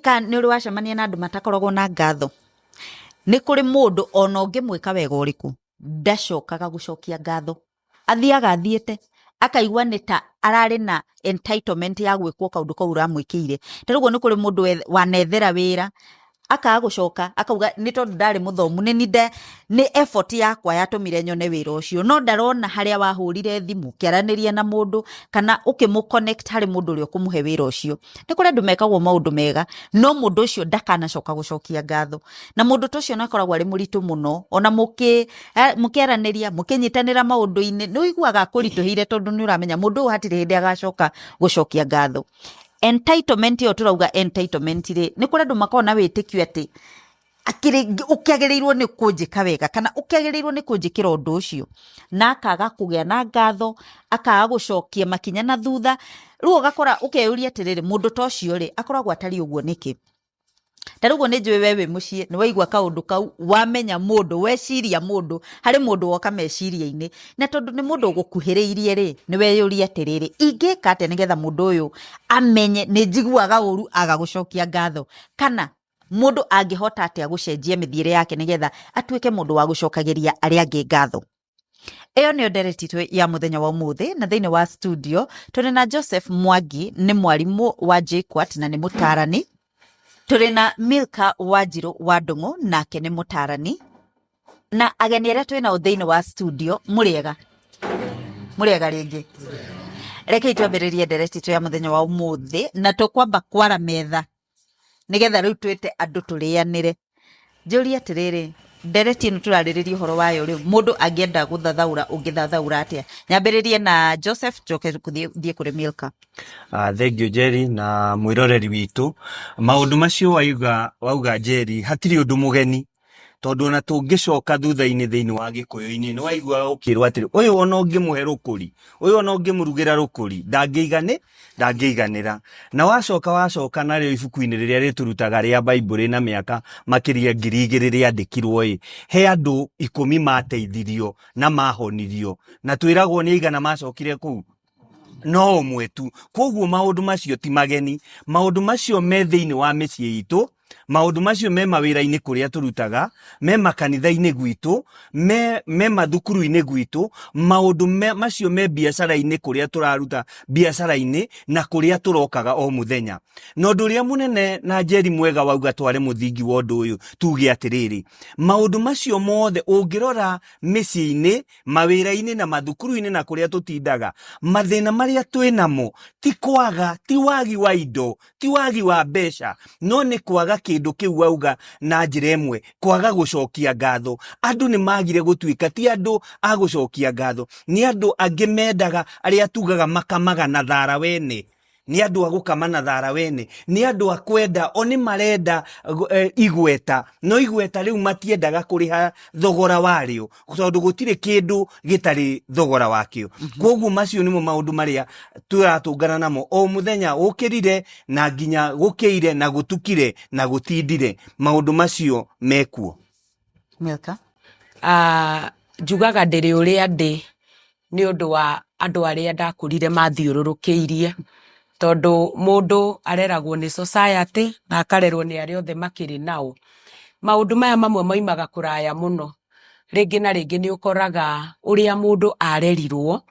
Ndiũĩ kana nĩ ũrĩ wacemania na andũ matakoragwo na ngatho. Nĩ kũrĩ mũndũ ona ũngĩmwĩka wega ũrĩkũ, ndacokaga gũcokia ngatho. Athiaga athiĩte akaigua nĩ ta ararĩ na entitlement ya gwĩkwo kaũndũ kau ũramwĩkĩire. Ta rĩu ũguo nĩ kũrĩ mũndũ wanethera wĩra akaga gũcoka, akauga nĩ tondũ ndarĩ mũthomu, nĩ nĩ nĩ effort yakwa yatũmire nyone wĩra ũcio, no ndarona harĩa wahũrire thimũ ũkĩaranĩria na mũndũ kana ũkĩmũ connect harĩ mũndũ ũrĩa ũkũmũhe wĩra ũcio. Nĩ kũrĩ andũ mekagwo maũndũ mega, no mũndũ ũcio ndakanacoka gũcokia ngatho, na mũndũ ta ũcio nĩ akoragwo arĩ mũritũ mũno. Ona mũkĩaranĩria, mũkĩnyitanĩra maũndũ-inĩ, nĩ ũiguaga akũritũhĩire, tondũ nĩ ũramenya mũndũ ũyũ hatirĩ hĩndĩ agacoka gũcokia ngatho. Entitlement ĩyo tũrauga, entitlement rĩ, nĩ kũrĩ andũ makoragwo na wĩtĩkio atĩ akĩrĩ ũkĩagĩrĩirwo nĩ kũnjĩka wega kana ũkĩagĩrĩirwo nĩ kũnjĩkĩra ũndũ ũcio, na akaga kũgĩa na ngatho, akaga gũcokia makinya na thutha. Rĩu ũgakora ũkeyũria atĩrĩrĩ, mũndũ ta ũcio rĩ, akoragwo atariĩ ũguo nĩkĩ? Ta rĩu ũguo nĩ njũĩ we wĩ mũciĩ nĩ waigua kaũndũ kau, wamenya mũndũ, weciria mũndũ, harĩ mũndũ woka meciria-inĩ, na tondũ nĩ mũndũ ũgũkuhĩrĩirie rĩ, nĩ weyũria atĩrĩrĩ, ingĩka atĩa nĩgetha mũndũ ũyũ amenye nĩ njiguaga ũru aga gũcokia ngatho, kana mũndũ angĩhota atĩa gũcenjia mĩthiĩre yake nĩgetha atuĩke mũndũ wa gũcokagĩria arĩa angĩ ngatho. Ĩyo nĩyo ndereti itũ ya mũthenya wa ũmũthĩ, na thĩinĩ wa studio tũrĩ na Joseph Mwangi, nĩ mwarimũ wa JKUAT na nĩ mũtarani. Tũrĩ na Milka Wanjirũ wa Ndũng'ũ, nake nĩ mũtarani, na ageni arĩa twĩ nao thĩinĩ wa studio. Mũrĩega? Mũrĩega rĩngĩ. Rekei twambĩrĩrie ndereti itũ ya mũthenya wa ũmũthĩ, na tũkwamba kwara metha nĩgetha rĩu twĩte andũ tũrĩanĩre. Njũrie atĩrĩrĩ, ndereti ĩno tũrarĩrĩria ũhoro wayo rĩ, mũndũ angĩenda gũthathaũra, ũngĩthathaũra atĩa? Nyambĩrĩrie na Joseph, njoke thiĩ kũrĩ Milka. Thank you, Jerry, na mwĩroreri witũ. Maũndũ macio wauga, Jerry, hatirĩ ũndũ mũgeni, tondũ ona tũngĩcoka thutha-inĩ thĩinĩ wa gĩkũyũ-inĩ, nĩ waiguaga ũkĩrwo atĩrĩ, ũyũ ona ũngĩmũhe rũkũri, ũyũ ona ũngĩmũrugĩra rũkũri, ndangĩiganĩra. Na wacoka narĩo ibuku-inĩ rĩrĩa rĩtũrutaga rĩa Baibũrĩ na mĩaka makĩria 2000 rĩandĩkirwo ĩ, he andũ 10 mateithirio na mahonirio, na twĩragwo nĩ aigana macokire kũu? No ũmwe tu. Koguo maũndũ macio ti mageni, maũndũ macio me thĩinĩ wa mĩciĩ itũ, maũndũ macio me mawĩra-inĩ kũrĩa tũrutaga, me makanitha-inĩ gwitũ, me mathukuru-inĩ gwitũ, maũndũ macio me biacara-inĩ kũrĩa tũraruta biacara-inĩ na kũrĩa tũrokaga o mũthenya. Na ũndũ ũrĩa mũnene na Njeri mwega wauga tware mũthingi wa ũndũ ũyũ, tuge atĩrĩrĩ, maũndũ macio mothe ũngĩrora mĩciĩ-inĩ, mawĩra-inĩ na mathukuru-inĩ na kũrĩa tũtindaga, mathĩna marĩa twĩ namo ti kwaga, ti wagi wa indo, ti wagi wa mbeca, no nĩ kwaga kĩndũ kĩu wauga na njĩra ĩmwe, kwaga gũcokia ngatho. Andũ nĩ magire gũtuĩka ti andũ a gũcokia ngatho, nĩ andũ angĩ mendaga arĩa tugaga makamaga na thara wene, nĩ andũ a gũkama na thara wene, nĩ andũ a kwenda o nĩ marenda igweta, no igweta rĩu matiendaga kũrĩha thogora warĩo, tondũ gũtirĩ kĩndũ gĩtarĩ thogora wakĩo. Koguo macio nĩmo maũndũ marĩa tũratũngana namo o mũthenya, ũkĩrire na nginya gũkĩire na gũtukire na gũtindire, maũndũ macio mekuo. Milka. Njugaga ndĩrĩ ũrĩa ndĩ nĩ ũndũ wa andũ arĩa ndakũrire mathiũrũrũkĩirie, tondũ mũndũ areragwo nĩ society na akarerwo nĩ arĩa othe makĩrĩ nao. Maũndũ maya mamwe maumaga kũraya mũno. Rĩngĩ na rĩngĩ nĩ ũkoraga ũrĩa mũndũ arerirwo,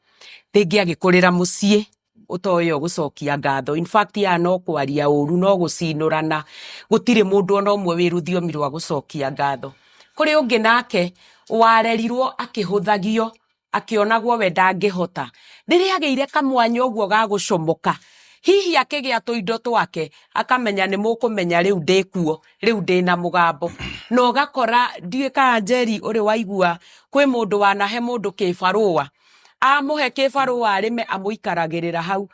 rĩngĩ agĩkũrĩra mũciĩ ũtoĩ gũcokia ngatho. In fact, ya no kwaria ũru, no gũcinũrana, gũtirĩ mũndũ ona ũmwe wĩ rũthiomi rwa gũcokia ngatho. Kũrĩ ũngĩ nake warerirwo akĩhũthagio, akĩonagwo we ndangĩhota. Rĩrĩa agĩire kamwanya ũguo ga gũcomoka, hihi akĩgĩa tũindo twake, akamenya nĩ mũkũmenya rĩu ndĩkuo, rĩu ndĩna mũgambo. Na ũgakora, ndiũĩ kana Njeri ũrĩ waigua kwĩ mũndũ wanahe mũndũ kĩbarũa, amũhe kĩbarũa arĩme, amũikaragĩrĩra hau,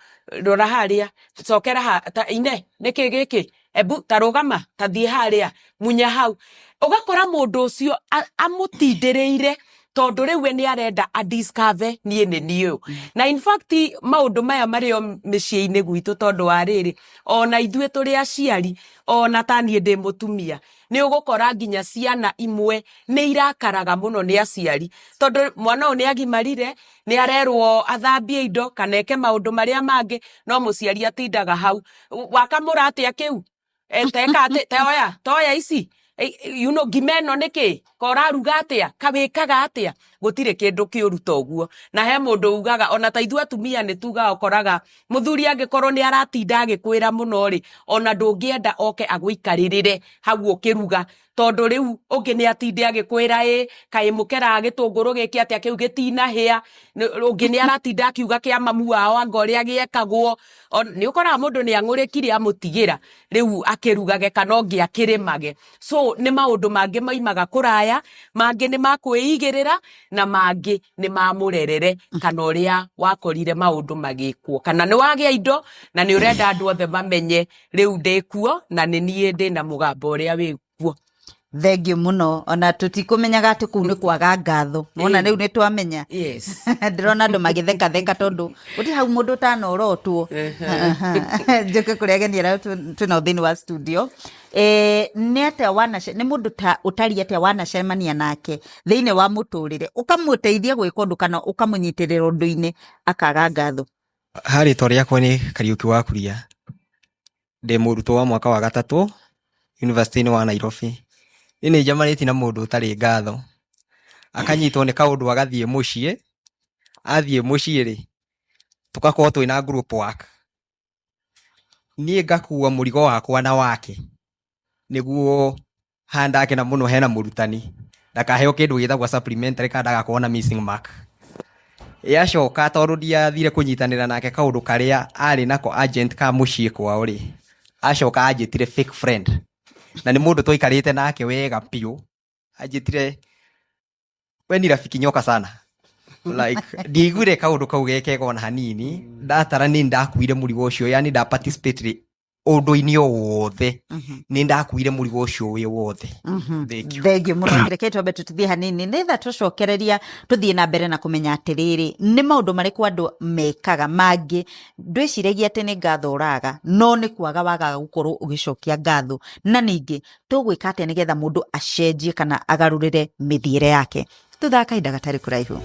rora harĩa, cokera ha, ta ine nĩkĩ gĩkĩ, ebu ta rũgama, ta thiĩ harĩa, munya hau. Ũgakora mũndũ ũcio amũtindĩrĩire, tondũ rĩu we nĩ arenda a discover niĩ nĩ niĩ ũyũ. Na in fact maũndũ maya marĩ o mĩciĩ-inĩ gwitũ, tondũ wa rĩrĩ, ona ithuĩ tũrĩ aciari, ona ta niĩ ndĩ mũtumia, nĩ ũgũkora nginya ciana imwe nĩ irakaraga mũno nĩ aciari, tondũ mwana ũyũ nĩ agimarire, nĩ arerwo athambie indo kana eke maũndũ marĩa mangĩ, no mũciari atindaga hau, wakamũra atĩa kĩu. Teka atä toya toya ici. You know ngima ĩno nĩkĩ ka ũraruga atĩa ka wĩkaga atĩa gũtirĩ kĩndũ kĩũru ta ũguo. Na he mũndũ ugaga ona ta ithuĩ atumia nĩ tugaga ũkoraga mũthuri angĩkorwo nĩ aratinda agĩkwĩra mũno rĩ, ona ndũngĩenda oke agũikarĩrĩre hau ũkĩruga, tondũ rĩu ũngĩ nĩ atinde agĩkwĩra ĩ kaĩ mũkeraga gĩtũngũrũ gĩkĩ atĩa kĩu gĩtinahĩa, ũngĩ nĩ aratinda akiuga kĩa mamu wao anga ũrĩa gĩekagwo. Nĩ ũkoraga mũndũ nĩ ang'ũrĩkire amũtigĩra rĩu akĩrugage kana ũngĩ akĩrĩmage. So nĩ maũndũ mangĩ maimaga kũraya, mangĩ nĩ makwĩigĩrĩra na mangĩ nĩ ma mũrerere kana ũrĩa wakorire maũndũ magĩkwo, kana nĩ wagĩa indo na nĩ ũrenda andũ othe mamenye rĩu ndĩkuo na nĩ niĩ ndĩna mũgambo ũrĩa wĩkuo. Thengiũ mũno, ona tũtikũmenyaga atĩ kũu nĩ kwaga ngatho. Wona rĩu nĩ twamenya. Yes. Ndĩrona andũ magĩthekatheka tondũ gũtirĩ hau mũndũ ũtanorotwo. Njũke kũrĩ ageni arĩa twĩnao thĩinĩ wa studio. Nĩ atĩa wanace, nĩ mũndũ ta ũtariĩ atĩa wanacemania nake thĩinĩ wa mũtũrĩre, ũkamũteithia gwĩka ũndũ kana ũkamũnyitĩrĩra ũndũ-inĩ akaga ngatho? Ha rĩtwa rĩakwa nĩ Kariũki wa Kuria, ndĩ mũrutwo wa mwaka wa gatatũ University-inĩ wa Nairobi. Niĩ nĩ njamanĩtie na mũndũ ũtarĩ ngatho, akanyitwo nĩ kaũndũ agathiĩ mũciĩ, athiĩ mũciĩ rĩ, tũgakorwo twĩna group work, niĩ ngakua mũrigo wakwa na wake, nĩguo haha ndakena mũno hena mũrutani ndakaheo kĩndũ gĩtagwo supplementary kana ndagakorwo na missing mark. Yacoka tondũ ndiathire kũnyitanĩra nake kaũndũ karĩa arĩ nako agent ka mũciĩ kwao rĩ, acoka anjĩtire fake friend, na nĩ mũndũ twaikarĩte nake wega biũ, anjĩtire we ni rafiki nyoka sana. Like ndiaiguire kaũndũ kau gekega ona hanini, ndatara nĩ ndakuire mũrigo ũcio, yani nda participate ũndũ-inĩ o wothe, nĩ ndakuire mũrigo ũcio wĩ wothe. Thank you. Thengiũ mũno. Reke twambe tũthiĩ hanini nĩgetha tũcokereria tũthiĩ na mbere na kũmenya atĩrĩrĩ, nĩ maũndũ marĩkũ andũ mekaga mangĩ ndwĩciragia atĩ nĩ ngatho ũraga, no nĩ kwaga wagaga gũkorwo ũgĩcokia ngatho, na ningĩ tũgwĩka atĩa nĩgetha mũndũ acenjie kana agarũrĩre mĩthiĩre yake. Thutha wa kahinda gatarĩ kũraihu.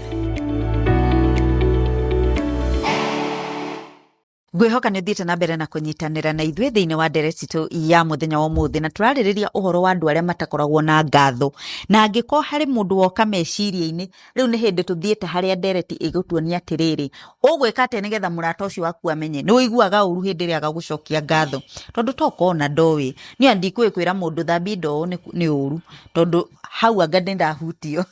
Ngwĩhoka nĩ ũthiĩte na mbere na kũnyitanĩra na ithuĩ thĩinĩ wa ndereti itũ ya mũthenya wa ũmũthĩ, na tũrarĩrĩria ũhoro wa andũ arĩa matakoragwo na ngatho, na angĩkorwo harĩ mũndũ woka meciria-inĩ rĩu nĩ hĩndĩ tũthiĩte harĩa ndereti ĩgũtuonia atĩrĩrĩ, ũgwĩka atĩa nĩgetha mũrata ũcio waku amenye nĩ ũiguaga ũru hĩndĩ ĩrĩa agagũcokia ngatho, tondũ to ũkorwo na ndoĩ. Niĩ ndikũĩ kwĩra mũndũ thambia indo ũũ nĩ ũru, tondũ hau anga nĩ ndahutio.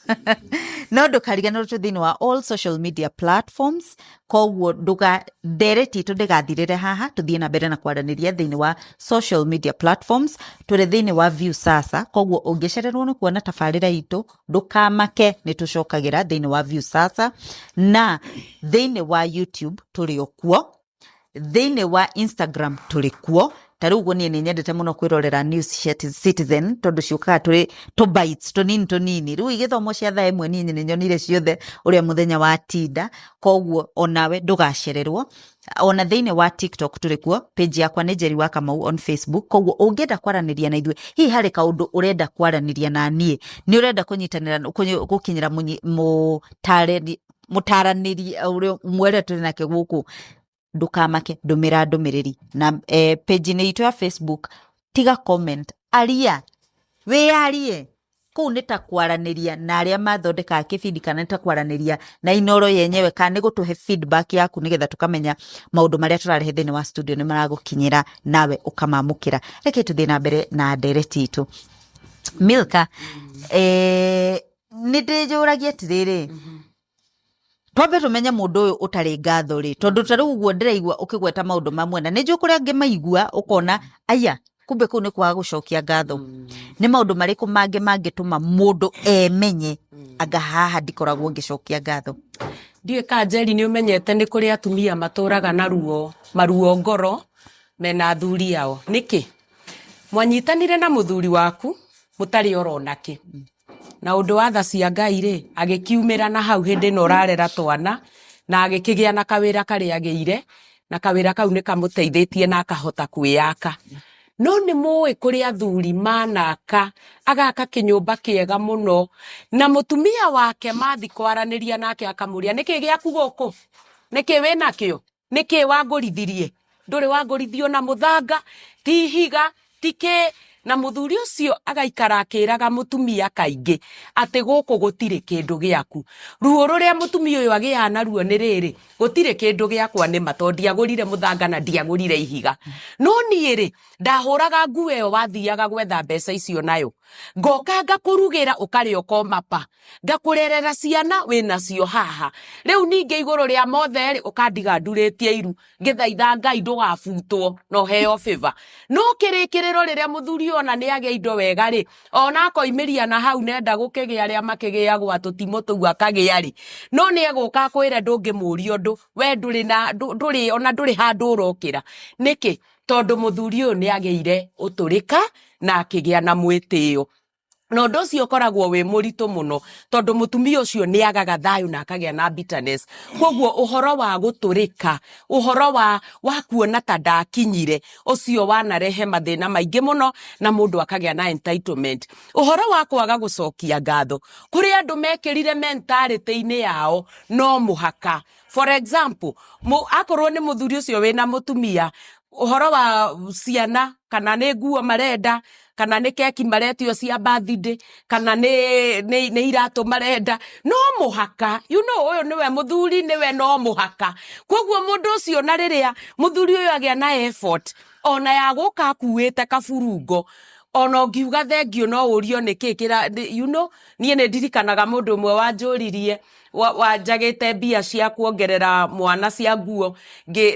No ndũkariganĩrwo twĩ thĩinĩ wa all social media platforms, koguo ndũga ndereti itũ ndĩgathirĩre haha, tũthiĩ na mbere na kwaranĩria thĩinĩ wa social media platforms. Tũrĩ thĩinĩ wa View Sasa, koguo ũngĩcererwo nĩ kuona tabarĩra itũ ndũkamake, nĩ tũcokagĩra thĩinĩ wa View Sasa, na thĩinĩ wa YouTube tũrĩ o kuo, thĩinĩ wa Instagram tũrĩ kuo. Ta rĩu ũguo niĩ nĩ nyendete mũno kwĩrorera News Citizen tondũ ciũkaga tũrĩ tũ bites tũnini tũnini, rĩu igĩthomwo cia thaa ĩmwe niĩ nĩ nyonire ciothe ũrĩa mũthenya watinda, koguo onawe ndũgacererwo. Ona thĩinĩ wa TikTok tũrĩ kuo, page yakwa nĩ Njeri wa Kamau on Facebook, koguo ũngĩenda kwaranĩria na ithuĩ, hihi harĩ kaũndũ ũrenda kwaranĩria na niĩ, nĩ ũrenda kũnyitanĩra gũkinyĩra mũtaranĩri ũrĩa mwere tũrĩ nake gũkũ, ndũkamake, ndũmĩra ndũmĩrĩri na page-inĩ itũ ya Facebook, tiga comment, aria, wĩyarie. Kũu nĩ ta kwaranĩria na arĩa mathondekaga kĩbindi, kana nĩ ta kwaranĩria na Inoro yenyewe, kana nĩ gũtũhe feedback yaku nĩgetha tũkamenya maũndũ marĩa tũrarehe thĩinĩ wa studio nĩ maragũkinyĩra nawe ũkamamũkĩra. Reke tũthiĩ na mbere na ndereti itũ. Milka, nĩ ndĩyũragia atĩrĩrĩ, twambe tũmenye mũndũ ũyũ ũtarĩ ngatho rĩ, tondũ ta rĩu ũguo ndĩraigua ũkĩgweta maũndũ mamwe, na nĩ njũĩ kũrĩa angĩ maigua ũkona aya kumbe kũu nĩ kwaga gũcokia ngatho. Nĩ maũndũ marĩkũ mangĩ mangĩtũma mũndũ emenye anga haha ndikoragwo ngĩcokia ngatho? Ndiũĩ ka Njeri nĩ ũmenyete nĩ kũrĩ atumia matũraga na ruo, maruo ngoro mena athuri ao. Nĩkĩ? Mwanyitanire na mũthuri waku mũtarĩ orona kĩ, na ũndũ wa tha cia Ngai rĩ, agĩkiumĩra na hau hĩndĩ ĩno ũrarera twana, na agĩkĩgĩa na kawĩra karĩa agĩire, na kawĩra kau nĩ kamũteithĩtie na akahota kwĩyaka. No nĩ mũĩ kũrĩ athuri manaka, agaka kĩnyũmba kĩega mũno, na mũtumia wake mathi kwaranĩria nake akamũria, nĩkĩ gĩaku gũkũ? Nĩkĩ wĩnakĩo? Nĩkĩ wangũrithirie? Ndũrĩ wangũrithio na mũthanga, ti ihiga, Ti kĩ na mũthuri ũcio agaikara akĩraga mũtumia kaingĩ atĩ gũkũ gũtirĩ kĩndũ gĩaku. Ruo rũrĩa mũtumia ũyũ agĩaga naruo nĩ rĩrĩ, gũtirĩ kĩndũ gĩakwa nĩma tondũ ndiagũrire mũthanga na ndiagũrire ihiga. No niĩ rĩ, ndahũraga nguo ĩyo wathiaga gwetha mbeca icio nayo, ngoka ngakũrugĩra ũkarĩa ũkoma pa, ngakũrerera ciana wĩnacio haha. Rĩu ningĩ igũrũ rĩa mothe rĩ, ũkandiga ndurĩtie iru ngĩthaitha Ngai ndũgabutwo na ũheo favor. No kĩrĩkĩrĩro rĩrĩa mũthuri ona nĩ agĩa indo wega rĩ, ona akoimĩria na hau nenda gũkĩgĩa arĩa makĩgĩagwo atũtimũ tũu akagĩa rĩ, no nĩ egũka akwĩre ndũngĩmũria ũndũ, we ndũrĩ na ndũrĩ ona ndũrĩ handũ ũrokĩra. Nĩkĩ? Tondũ mũthuri ũyũ nĩ agĩire ũtũrĩka na akĩgĩa na mwĩtĩo. Na ũndũ ũcio ũkoragwo wĩ mũritũ mũno tondũ mũtumia ũcio nĩ agaga thayũ na akagĩa na bitterness. Koguo ũhoro wa gũtũrĩka, ũhoro wa kuona ta ndakinyire, ũcio wanarehe mathĩna maingĩ mũno na mũndũ akagĩa na entitlement. Ũhoro wa kwaga gũcokia ngatho, kũrĩ andũ mekĩrire mentality-inĩ yao no mũhaka. For example, akorwo nĩ mũthuri ũcio wĩna mũtumia, ũhoro wa ciana kana nĩ nguo marenda, kana nĩ keki maretio cia birthday, kana nĩ iratũ marenda, no mũhaka, you know, ũyũ nĩwe mũthuri, nĩwe no mũhaka. Koguo mũndũ ũcio na rĩrĩa mũthuri ũyũ agĩa na effort ona ya gũka akuĩte kaburungo, ona ũngiuga thengiũ no ũrio nĩkĩ kĩra, you know, niĩ nĩ ndirikanaga mũndũ ũmwe wanjũririe wanjagĩte mbia cia kuongerera mwana cia nguo,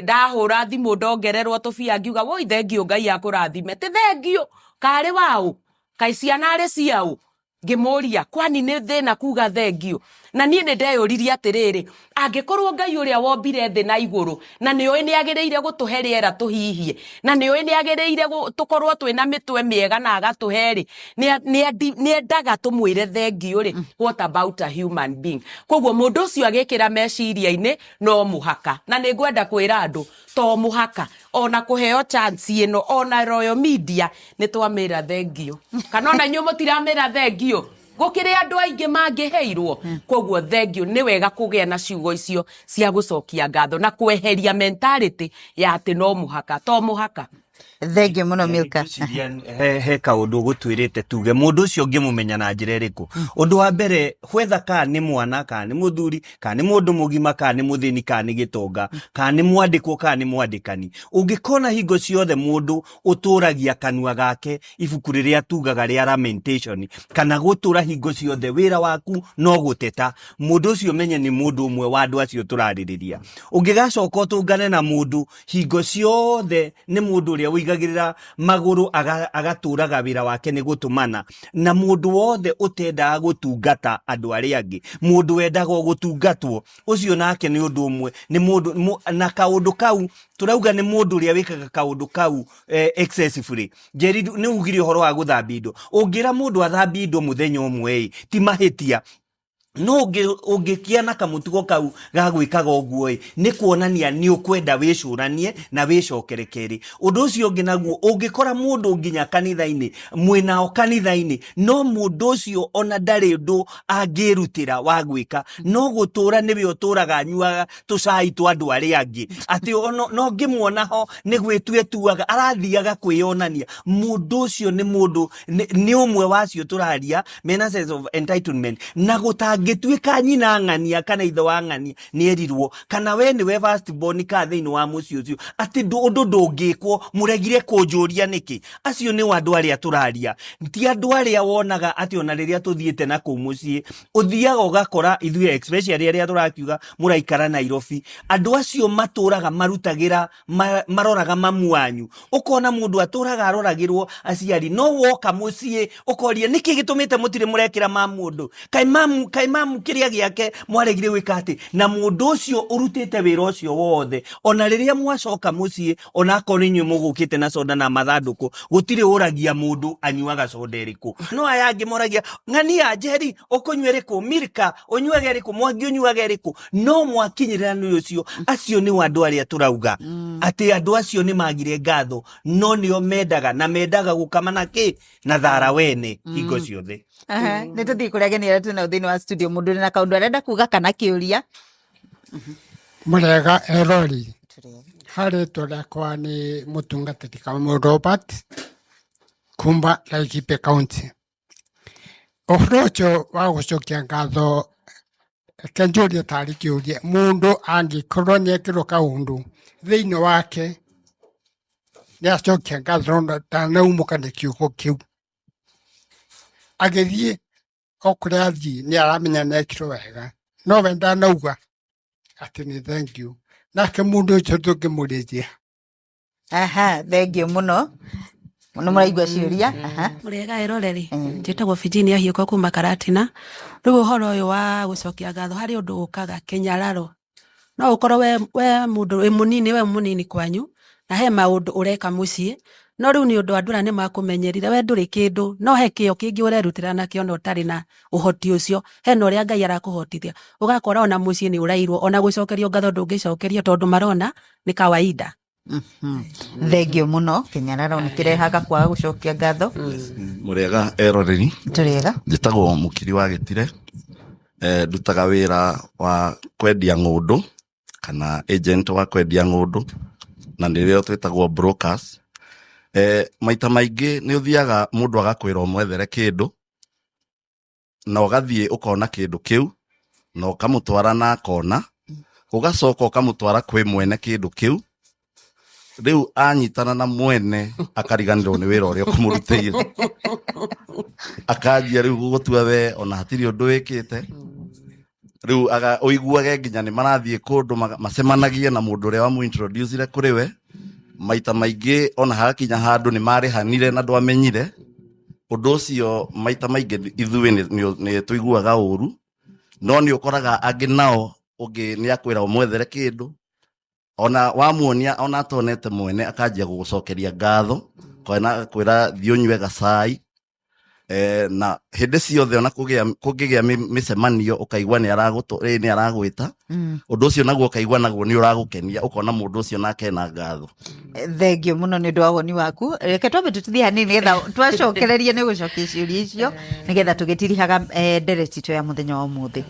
ndahũra thimũ ndongererwo tũbia, ngiuga woi thengiũ Ngai akũrathime. Ti thengiũ, karĩ waũ, kaĩ ciana arĩ ciaũ? Ngĩmũria kwani nĩ thĩna kuga thengiũ? Na niĩ nĩ ndeyũririe atĩrĩrĩ, angĩkorwo Ngai ũrĩa wombire thĩ na igũrũ na nĩoĩ nĩ agĩrĩire gũtũhe rĩera tũhihie, na nĩoĩ nĩ agĩrĩire tũkorwo twĩna mĩtwe mĩega na agatũhe rĩ, nĩ endaga tũmwĩre thengiũ rĩ, what about a human being? Koguo mũndũ ũcio agĩkĩra meciria-inĩ no mũhaka. Na nĩ ngwenda kwĩra andũ to mũhaka ona kũheo chance ĩno, ona Royal Media nĩ twamĩra thengiũ, kana ona inyuĩ mũtiramĩra thengiũ, gũkĩrĩ andũ aingĩ mangĩheirwo. Koguo thengiũ, nĩ wega kũgĩa na ciugo icio cia gũcokia ngatho na kweheria mentality ya atĩ no mũhaka, to mũhaka. Thengiũ mũno, Milka. Ngwĩciria he kaũndũ ũgũtwĩrĩte tuge mũndũ ũcio ũngĩmũmenya na njĩra ĩrĩkũ. Ũndũ wa mbere, whether kana nĩ mwana, kana nĩ mũthuri, kana nĩ mũndũ mũgima, kana nĩ mũthĩni, kana nĩ gĩtonga, kana nĩ mwandĩkwo, kana nĩ mwandĩkani, ũngĩkona hingo ciothe mũndũ ũtũragia kanua gake ibuku rĩrĩa tugaga rĩa lamentation, kana gũtũra hingo ciothe wĩra waku no gũteta, mũndũ ũcio menye nĩ mũndũ ũmwe wa andũ acio tũrarĩrĩria. Ũngĩgacoka ũtũngane na mũndũ hingo ciothe nĩ mũndũ ũrĩa ũigagĩrĩra magũrũ agatũraga wĩra wake nĩ gũtũmana, na mũndũ wothe ũtendaga gũtungata andũ arĩa angĩ, mũndũ wendaga o gũtungatwo, ũcio nake nĩ ũndũ ũmwe, nĩ mũndũ na kaũndũ kau tũrauga nĩ mũndũ ũrĩa wĩkaga kaũndũ kau excessively. Njeri, nĩ ugire ũhoro wa gũthambia indo. Ũngĩra mũndũ athambie indo mũthenya ũmwe ĩ, ti mahĩtia, no ũngĩkia na kamũtugo kau ga gwĩkaga ũguo ĩ, nĩ kuonania nĩ ũkwenda wĩcũranie na wĩcokere kerĩ. Ũndũ ũcio ũngĩ naguo, ũngĩkora mũndũ nginya kanitha-inĩ, mwĩnao kanitha-inĩ, no mũndũ ũcio ona ndarĩ ũndũ angĩrutĩra wa gwĩka, no gũtũra nĩwe ũtũraga anyuaga tũcai twa andũ arĩa angĩ, atĩ no ngĩmuona ho nĩ gwĩtua etuaga, arathiaga kwĩyonania, mũndũ ũcio nĩ mũndũ nĩ ũmwe wacio tũraria mena sense of entitlement, na gũtangĩtuĩka nyina ng'ania kana ithe wa ng'ania nĩ erirwo, kana we nĩwe first born ka thĩinĩ wa mũciĩ ũcio, atĩ ũndũ ndũngĩkwo, mũregire kũnjũria nĩkĩ. Acio nĩ andũ arĩa tũraria, ti andũ arĩa wonaga atĩ ona rĩrĩa tũthiĩte na kũu mũciĩ, ũthiaga ũgakora ithuĩ especially arĩa tũrakiuga mũraikara Nairobi, andũ acio matũraga marutagĩra maroraga mamu wanyu, ũkona mũndũ atũraga aroragĩrwo aciari, no woka mũciĩ ũkoria nĩkĩ gĩtũmĩte mũtirĩ mũrekĩra mamu ũndũ, kaĩ mamu kĩrĩa gĩake mwaregire gwĩka atĩ, na mũndũ ũcio ũrutĩte wĩra ũcio wothe, ona rĩrĩa mwacoka mũciĩ, ona akorwo nĩ inyuĩ mũgũkĩte na soda na mathandũkũ, gũtirĩ ũragia mũndũ anyuaga soda ĩrĩkũ, no aya angĩ moragia ng'ania, Njeri ũkũnyua ĩrĩkũ, Milka ũnyuaga ĩrĩkũ, Mwangi ũnyuaga ĩrĩkũ, no mwakinyĩrĩra nĩ ũcio, acio nĩ andũ arĩa tũrauga atĩ andũ acio nĩ magire ngatho, no nĩo mendaga na mendaga gũkama na kĩ na thara wene hingo ciothe. Aha, nĩ tũthiĩ kũrĩa ageni arĩa twĩnao thĩinĩ wa studio, mũndũ wĩna kaũndũ arenda kuga kana kĩũria. Mũrega erori, harĩtwa rĩakwa nĩ mũtungatĩri Kamau Robert. Kuma Laikipia County. Ũhoro ũcio wa gũcokia ngatho, reke njũrie tarĩ kĩũria, mũndũ angĩkorwo nĩekĩrwo kaũndũ thĩinĩ wake nĩacokia ngatho na ndanaumũka nĩ kiugo kĩu, agĩthiĩ o kũrĩa athiĩ nĩaramenya nĩekirwo wega, no we ndanauga atĩ nĩ thank you. Nake mũndũ ũcio tũngĩmũrĩria. Aha, thengio muno. Nĩ mũraigua ciũria. Aha. Mũrĩega eroreri, njĩtagwo Virginia Hiũko kuma Karatina. Rĩu ũhoro ũyũ wa gũcokia ngatho harĩ ũndũ ũkaga kĩnyararo. No ũkorwo we mũndũ wĩ mũnini, we mũnini kwanyu, na he maũndũ ũreka mũciĩ, no rĩu nĩ ũndũ andũ aya nĩ makũmenyerire, we ndũrĩ kĩndũ, no he kĩo kĩngĩ ũrerutĩra nakĩo na ũtarĩ na ũhoti ũcio, hena ũrĩa Ngai arakũhotithia. Ũgakora ona mũciĩ nĩ ũrairwo, ona gũcokerio ngatho ndũngĩcokerio tondũ marona nĩ kawaida. Thengio muno. Kĩnyararo nĩ kĩrehaga kwaga gũcokia ngatho. Mũrĩega eroreri. Tũrĩega. Njĩtagwo Mũkiri wa Gĩtire, ndutaga wĩra wa kwendia ng'ũndũ kana agent wa kwendia ng'ũndũ, na nĩrĩo twĩtagwo brokers. Maita maingĩ nĩ ũthiaga mũndũ agakwĩra ũmwethere kĩndũ, na ũgathiĩ ũkona kĩndũ kĩu na ũkamũtwara na akona, ũgacoka ũkamũtwara kwĩ mwene kĩndũ kĩu. Rĩu anyitana na mwene akariganĩrwo nĩ wĩra ũrĩa ũkũmũrutĩire, akanjia rĩu gũgũtua we ona hatirĩ ũndũ wĩkĩte. Rĩu ũiguage nginya nĩ marathiĩ kũndũ macemanagie na mũndũ ũrĩa wamũintroducire kũrĩ we. Maita maingĩ ona hagakinya handũ nĩ marĩhanire na ndwamenyire ũndũ ũcio. Maita maingĩ ithuĩ nĩ tũiguaga ũru, no nĩ ũkoraga angĩ nao ũngĩ nĩ akwĩra ũmwethere kĩndũ, ona wamuonia ona atonete mwene akanjia gũgũcokeria ngatho, kana agakwĩra thiĩ ũnyue gacai. Na hĩndĩ ciothe ona kũngĩgĩa mĩcemanio ũkaigua nĩ nĩ aragwĩta. Ũndũ ũcio naguo ũkaigua naguo nĩ ũragũkenia, ũkona mũndũ ũcio nake ena ngatho. Thengio muno nĩ ũndũ wa woni waku. Reke twambe tũthiĩ hanini nĩgetha twacokererie nĩ gũcokia ciũria icio, nĩgetha tũgĩtirihaga ndereti itũ ya mũthenya wa ũmũthĩ.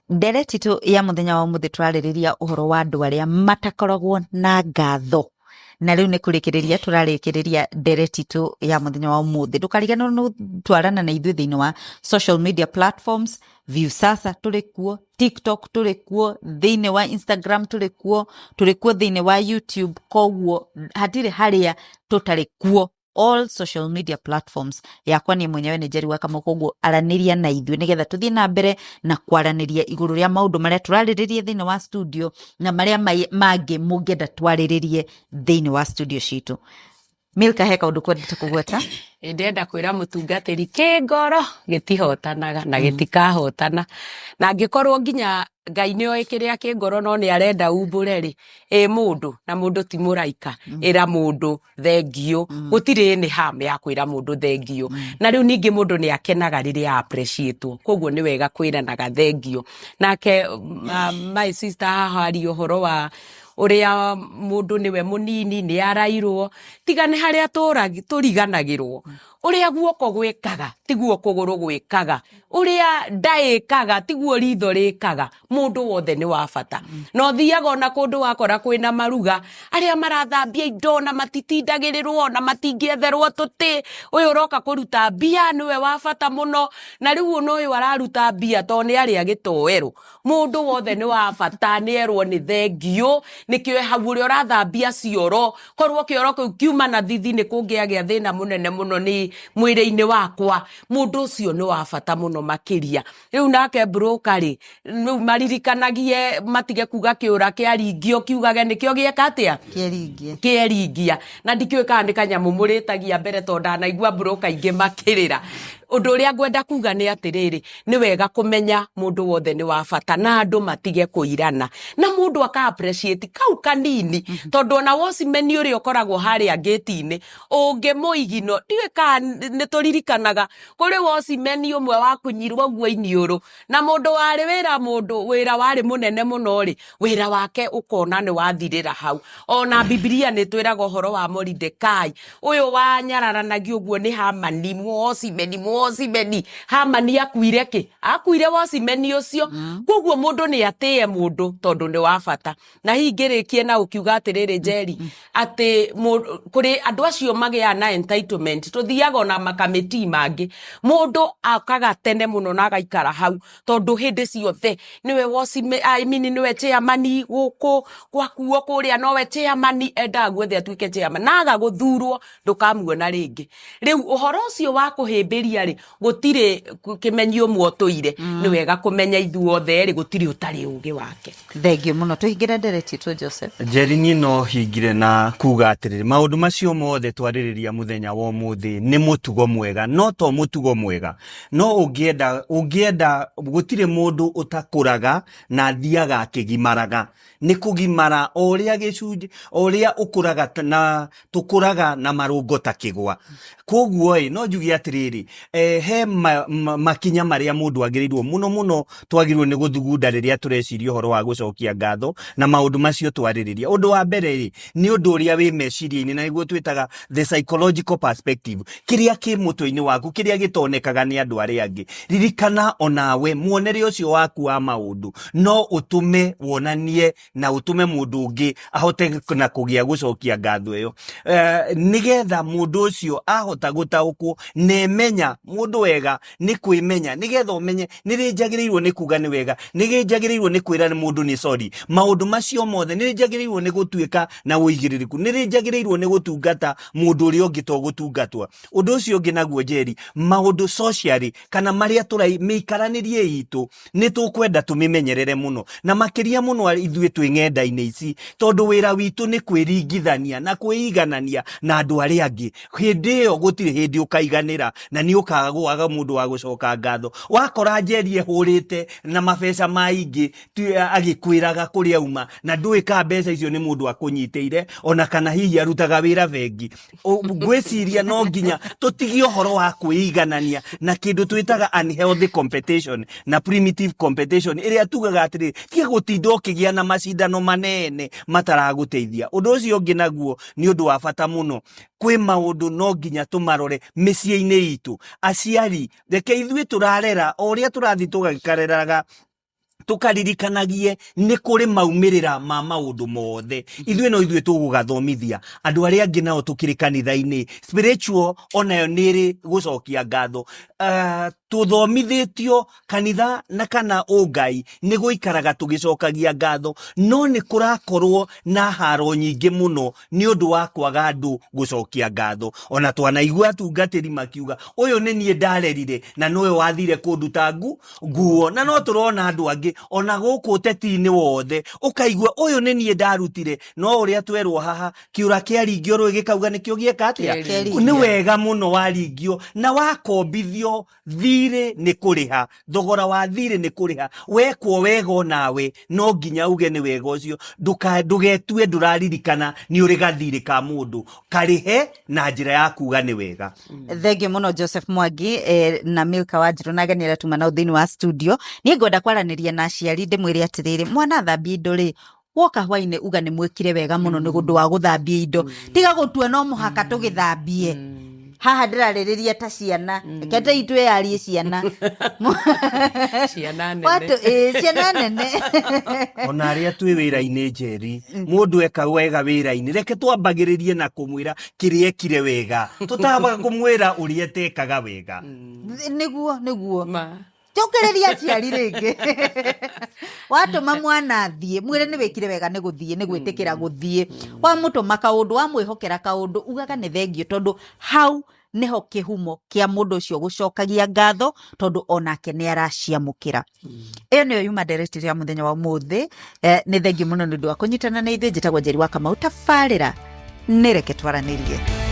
Ndereti itũ ya mũthenya wa ũmũthĩ tũrarĩrĩria ũhoro wa andũ arĩa matakoragwo na ngatho, na rĩu nĩ kũrĩkĩrĩria tũrarĩkĩrĩria ndereti itũ ya mũthenya wa ũmũthĩ. Ndũkariganĩrwo nĩ gũtwarana na ithuĩ thĩinĩ wa social media platforms. Viusasa tũrĩ kuo, TikTok tũrĩ kuo, thĩinĩ wa Instagram tũrĩ kuo, tũrĩ kuo thĩinĩ wa YouTube. Koguo hatirĩ harĩa tũtarĩ kuo, all social media platforms. Yakwa niĩ mwenyewe nĩ Njeri wa Kamau. Koguo aranĩria na ithuĩ nĩgetha tũthiĩ na mbere na kwaranĩria igũrũ rĩa maũndũ marĩa tũrarĩrĩria thĩinĩ wa studio na marĩa mangĩ mũngĩenda twarĩrĩrie thĩinĩ wa studio citũ. Milka, he kaũndũ kwendete kũgweta? Ndĩrenda kwĩra mũtungatĩri kĩngoro gĩtihotanaga na gĩtikahotana, na angĩkorwo nginya Ngai nĩ oĩ kĩrĩa kĩ ngoro no nĩ arenda umbũre rĩ, ĩ mũndũ na mũndũ ti mũraika. Ĩra mũndũ thengio, gũtirĩ nĩ harm ya kwĩra mũndũ thengio. Na rĩu ningĩ mũndũ nĩ akenaga rĩrĩa appreciate, koguo nĩ wega kwĩranaga thengio. Nake my sister haha aria ũhoro wa ũrĩa mũndũ nĩwe mũnini nĩ arairwo, tiga nĩ harĩa tũriganagĩrwo ũrĩa guoko gwĩkaga tiguo kũgũrũ gwĩkaga, ũrĩa nda ĩkaga tiguo ritho rĩkaga. Mũndũ wothe nĩ wa bata, na ũthiaga ona kũndũ wakora kwĩna maruga, arĩa marathambia indo na matitindagĩrĩrwo na matingĩetherwo tũtĩ, ũyũ ũroka kũruta mbia nĩwe wa bata mũno, na rĩu ona ũyũ araruta mbia to nĩ arĩa gĩtoero. Mũndũ wothe nĩ wa bata, nĩ erwo nĩ thengio. Nĩkĩo hau ũrĩa ũrathambia cioro, korwo kĩoro kĩu kiuma na thithi nĩ kũngĩagĩa thĩna mũnene mũno nĩ mwĩrĩ-inĩ wakwa. Mũndũ ũcio nĩ wa bata mũno makĩria. Rĩu nake broker rĩ, rĩu maririkanagie matige kuga kĩũra kĩaringio, kiugage nĩkĩo gĩeka atĩa. Kĩeringie. Kĩeringia. Na ndikĩũĩ kana nĩ kanyamũ mũrĩtagia mbere, tondũ ndanaigua broker aingĩ makĩrĩra. Ũndũ ũrĩa ngwenda kuga nĩ atĩrĩrĩ, nĩ wega kũmenya mũndũ wothe nĩ wa bata na andũ matige kũirana, na mũndũ aka appreciate kau kanini, tondũ ona watchman ũrĩa ũkoragwo harĩa ngĩti-inĩ ũngĩmũigino, ndiũĩ kana nĩ tũririkanaga kũrĩ watchman ũmwe wakunyirwo guo iniũrũ na mũndũ warĩ wĩra, mũndũ wĩra warĩ mũnene mũno rĩ, wĩra wake ũkona nĩ wathirĩra hau. Ona Bibilia nĩ twĩraga ũhoro wa Moridekai ũyũ wanyararanagio ũguo nĩ Hamani, watchman. Wocimeni Hamani akuire kĩ? Akuire wocimeni ũcio. Koguo mũndũ nĩ atĩe mũndũ tondũ nĩ wa bata. Na hihi ngĩrĩkie na ũkiuga atĩrĩrĩ Njeri, atĩ kũrĩ andũ acio magĩaga na entitlement, tũthiaga ona makamĩtii mangĩ, mũndũ akaga tene mũno na agaikara hau tondũ hĩndĩ ciothe nĩwe wocime, I mean, nĩwe chairman gũkũ gwakuo kũrĩa nowe chairman, endaga guothe atuĩke chairman, na aga gũthurwo ndũkamuona rĩngĩ. Rĩu ũhoro ũcio wa kũhĩmbĩria rĩ, gũtirĩ kĩmenyi ũmwe ũtũire. Nĩ wega kũmenya ithuothe rĩ, gũtirĩ ũtarĩ ũgĩ wake. Thengio mũno. Tũhingĩre ndereti itũ, Joseph. Njeri, niĩ no hingire na kuga atĩrĩrĩ, maũndũ macio mothe twarĩrĩria mũthenya wa ũmũthĩ nĩ mũtugo mwega, no to mũtugo mwega, no ũngĩenda gũtirĩ mũndũ ũtakũraga na athiaga akĩgimaraga. Nĩ kũgimara o ũrĩa gĩcunjĩ, o ũrĩa ũkũraga na tũkũraga na marũngo ta kĩgwa. Koguo ĩ, no njuge atĩrĩrĩ, he makinya marĩa mũndũ agĩrĩirwo mũno mũno twagĩrĩirwo nĩ gũthugunda rĩrĩa tũreciria ũhoro wa gũcokia ngatho na maũndũ macio twarĩrĩria. Ũndũ wa mbere rĩ, nĩ ũndũ ũrĩa wĩ meciria-inĩ, na nĩguo twĩtaga the psychological perspective, kĩrĩa kĩ mũtwe-inĩ waku, kĩrĩa gĩtonekaga nĩ andũ arĩa angĩ. Ririkana onawe muonere ũcio waku wa maũndũ no ũtũme wonanie na ũtũme mũndũ ũngĩ ahote na kũgĩa gũcokia ngatho ĩyo. Nĩgetha mũndũ ũcio ahota gũtaũkwo na emenya mũndũ wega nĩ kwĩmenya, nĩgetha ũmenye nĩ rĩ njagĩrĩirwo nĩ kuga nĩ wega, nĩ rĩ njagĩrĩirwo nĩ kwĩra nĩ mũndũ nĩ sorry, maũndũ macio mothe, nĩ rĩ njagĩrĩirwo nĩ gũtuĩka na ũigĩrĩrĩku, nĩ rĩ njagĩrĩirwo nĩ gũtungata mũndũ ũrĩa ũngĩ to gũtungatwo. Ũndũ ũcio ũngĩ naguo Njeri, maũndũ socially kana marĩa tũrai mĩikaranĩrie itũ nĩ tũkwenda tũmĩmenyerere mũno, na makĩria mũno ithuĩ twĩ ng'enda-inĩ ici, tondũ wĩra witũ nĩ kwĩringithania na kwĩiganania na andũ arĩa angĩ. Hĩndĩ ĩyo gũtirĩ hĩndĩ ũkaiganĩra na nĩ ũkaga gwaga mũndũ wa gũcoka ngatho. Wakora Njeri ehũrĩte na mabeca maingĩ agĩkwĩraga kũrĩa auma, na ndũĩ kana mbeca icio nĩ mũndũ akũnyitĩire ona kana hihi arutaga wĩra bengi. Ngwĩciria no nginya tũtigie ũhoro wa kwĩiganania na kĩndũ twĩtaga unhealthy competition na primitive competition, ĩrĩa tugaga atĩrĩ, tiga gũtinda ũkĩgĩa na macindano manene mataragũteithia. Ũndũ ũcio ũngĩ naguo nĩ ũndũ wa bata mũno, kwĩ maũndũ no nginya tũmarore mĩciĩ-inĩ itũ. Aciari, reke ithuĩ tũrarera o ũrĩa tũrathiĩ tũgagĩkareraga, tũkaririkanagie nĩ kũrĩ maumĩrĩra ma maũndũ mothe. Ithuĩ no ithuĩ tũgũgathomithia andũ arĩa angĩ, nao tũkĩrĩ kanitha-inĩ spiritual onayo nĩ ĩrĩ gũcokia ngatho. Tũthomithĩtio kanitha na kana ũngai nĩ gũikaraga tũgĩcokagia ngatho, no nĩ kũrakorwo na haro nyingĩ mũno nĩ ũndũ wa kwaga andũ gũcokia ngatho. Ona twanaigua atungatĩri makiuga ũyũ nĩ niĩ ndarerire na nowe wathire kũnduta nguo, na no tũrona andũ angĩ ona gũkũ ũteti-inĩ wothe ũkaigua ũyũ nĩ niĩ ndarutire, no ũrĩa twerwo haha kĩũra kĩaringio rũĩ gĩkauga nĩkĩo gĩeka atĩa. Kĩaringio. Nĩ wega mũno waringio na wakombithio thirĩ nĩ kũrĩha, thogora wa thirĩ nĩ kũrĩha. Wekwo wega onawe no nginya uge nĩ wega ũcio, ndũgetue ndũraririkana nĩ ũrĩ gathirĩ ka mũndũ, karĩhe na njĩra ya kuga nĩ wega. Thengio mũno Joseph Mwangi na Milka Wanjiru na ageni arĩa tuma nao thĩinĩ wa studio. Niĩ ngwenda kwaranĩria na aciari ndĩmwĩre atĩrĩrĩ, mwana athambia indo rĩ, woka hwainĩ uga nĩ mwĩkire wega mũno nĩ ũndũ wa gũthambia indo, tiga gũtua no mũhaka tũgĩthambie. Haha ndĩrarĩrĩria ta ciana, reke ta itwĩyarie ciana. Ciana nene. Ciana nene. Ona arĩa twĩ wĩra-inĩ Njeri, mũndũ eka wega wĩra-inĩ, reke twambagĩrĩrie na kũmwĩra kĩrĩa ekire wega, tũtambaga kũmwĩra ũrĩa etekaga wega. Nĩguo, nĩguo. Ma. Cokereria aciari rĩngĩ. Watũma mwana athiĩ, mwĩre nĩ wĩkire wega nĩ gũthiĩ, nĩ gwĩtĩkĩra gũthiĩ. Wamũtũma kaũndũ, wamwĩhokera kaũndũ, ugaga nĩ thengio, tondũ hau nĩho kĩhumo kĩa mũndũ ũcio gũcokagia ngatho, tondũ onake nĩ araciamũkĩra. Ĩyo nĩyo yuma ndereti ya mũthenya wa ũmũthĩ. Nĩ thengio mũno nĩ ũndũ wa kũnyitana na ithuĩ. Njĩtagwo Njeri wa Kamau, tabarĩra nĩ reke twaranĩrie.